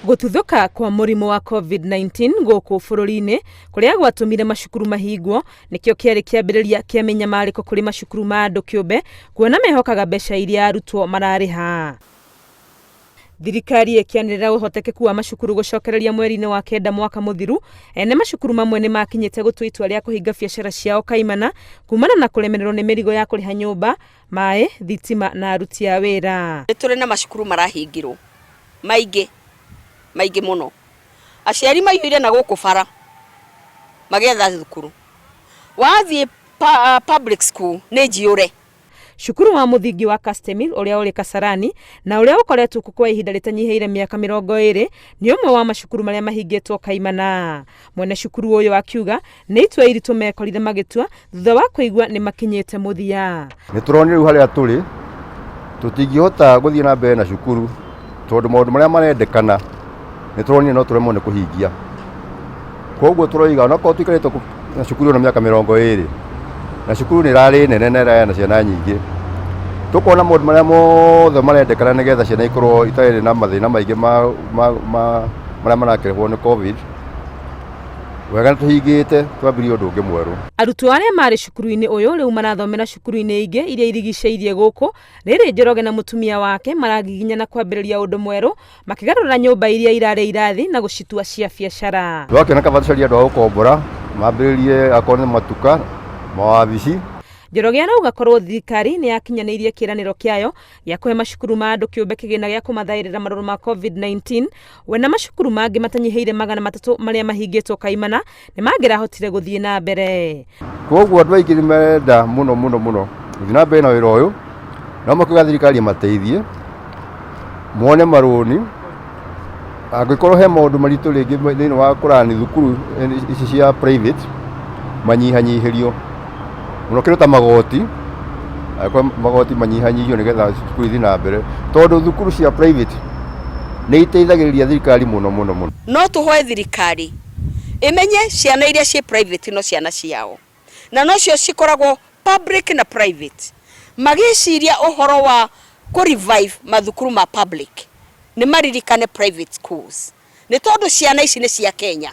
Gũtuthũka kwa mũrimũ wa COVID-19 gũkũ bũrũri-inĩ kũrĩa gwatũmire macukuru mahingwo nĩkĩo kĩarĩ kĩambĩrĩria kĩa mĩnyamarĩko kũrĩ macukuru ma andũ kĩũmbe kuona mehokaga mbeca iria arutwo mararĩha. Thirikari ĩkĩanĩrĩra ũhotekeku wa macukuru gũcokereria mweri-inĩ wa kenda mwaka mũthiru, ene macukuru mamwe nĩ makinyĩte gũtua itua rĩa kũhinga biacara ciao kaimana kumana na kũremererwo nĩ mĩrigo ya kũrĩha nyũmba, maĩ, thitima na aruti a wĩra. Nĩ tũrĩ na macukuru marahingirwo maingĩ maingĩ mũno. Aciari maiyũire na gũkũ bara magĩetha thukuru. Wathiĩ public school nĩ njiyũre. Cukuru wa mũthingi wa Castemil ũrĩa ũrĩ Kasarani na ũrĩa ũkoretwo kuo kwa ihinda rĩtanyihĩire mĩaka 20 nĩ ũmwe wa macukuru marĩa mahingĩtwo kaimana. Mwene cukuru ũyũ akiuga nĩ itua iritũ mekorire magĩtua thutha wa kũigua nĩ makinyĩte mũthia. Nĩ tũronire rĩu harĩa tũrĩ tũtingĩhota gũthiĩ na mbere na cukuru tondũ maũndũ marĩa marendekana nĩ tũronire no tũremwo nĩ kũhingia. Koguo tũroiga onakorwo tũikarĩte na cukuru ĩno mĩaka 20 na cukuru nĩ ĩrarĩ nene na ĩrarĩ na ciana nyingĩ, tũkona maũndũ marĩa mothe marendekana nĩgetha ciana ikorwo itarĩ na mathĩna maingĩ marĩa marakĩrehwo nĩ COVID, wega nĩ tũhingĩte twambĩrĩrie ũndũ ũngĩ mwerũ. Arutwo arĩa marĩ cukuru-inĩ ũyũ rĩu marathomera cukuru-inĩ ingĩ iria irigicĩirie gũkũ. Rĩrĩ Njoroge na mũtumia wake maragiginyana kwambĩrĩria ũndũ mwerũ makĩgarũra nyũmba iria irarĩ irathi na gũcitua cia biacara. Twakĩona kaba tũcarie andũ a gũkombora mambĩrĩrie akorwo nĩ matuka, mawabici. Njoroge arauga korwo thirikari nĩ yakinyanĩirie kĩĩranĩro kĩayo gĩa kũhe macukuru ma andũ kĩũmbe kĩgĩna gĩa kũmathaĩrĩra marũrũ ma COVID-19, we na macukuru mangĩ matanyihĩire 300 marĩa mahingĩtwo kaimana nĩ mangĩrahotire gũthiĩ na mbere. Koguo andũ aingĩ nĩ marenda mũno mũno mũno gũthiĩ na mbere na wĩra ũyũ, no makiuga thirikari ĩmateithie mone marũni, angĩkorwo he maũndũ maritũ rĩngĩ thĩinĩ wa kũrani thukuru ici cia private manyihanyihĩrio mũno kĩndũ ta magoti, angĩkorwo magoti manyihanyihio nĩgetha cukuru ithiĩ na mbere, tondũ thukuru cia private nĩ iteithagĩrĩria thirikari mũno mũno mũno. No tũhoe thirikari ĩmenye ciana iria ciĩ private no ciana ciao, na nocio cikoragwo public na private, magĩciria ũhoro wa kũ revive mathukuru ma public nĩ maririkane private schools, nĩ tondũ ciana ici nĩ cia Kenya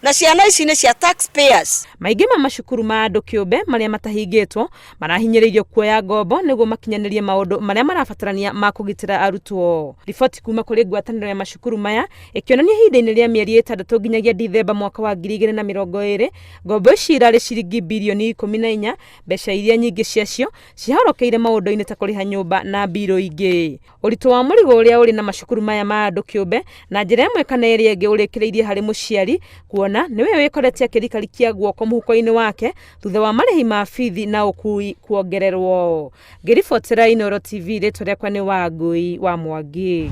na ciana ici nĩ cia taxpayers. Maingĩ ma macukuru ma andũ kĩũmbe marĩa matahingĩtwo marahinyĩrĩirio kuoya ngombo nĩguo makinyanĩrie maũndũ marĩa marabatarania ma kũgitĩra arutwo. Riboti kuma kũrĩ ngwatanĩro ya macukuru maya ĩkĩonania ihinda-inĩ rĩa mĩeri 6 nginyagia Dithemba mwaka wa 2020 ngombo ici irarĩ ciringi birioni 14, mbeca iria nyingĩ ciacio cihorokeire maũndũ-inĩ ta kũrĩha nyũmba na mbirũ ingĩ. Ũritũ wa mũrigo ũrĩa ũrĩ na macukuru maya ma andũ kĩũmbe na njĩra ĩmwe kana ĩrĩa ĩngĩ ũrĩkĩrĩirie harĩ mũciari kuona nĩwe wĩkorete akĩrikarikia guoko mũhuko-inĩ wake thutha wa marĩhi ma bithi na ũkui kuongererwo. Ngĩribotera Inooro TV, rĩtwa rĩakwa nĩ Wangui wa Mwangi.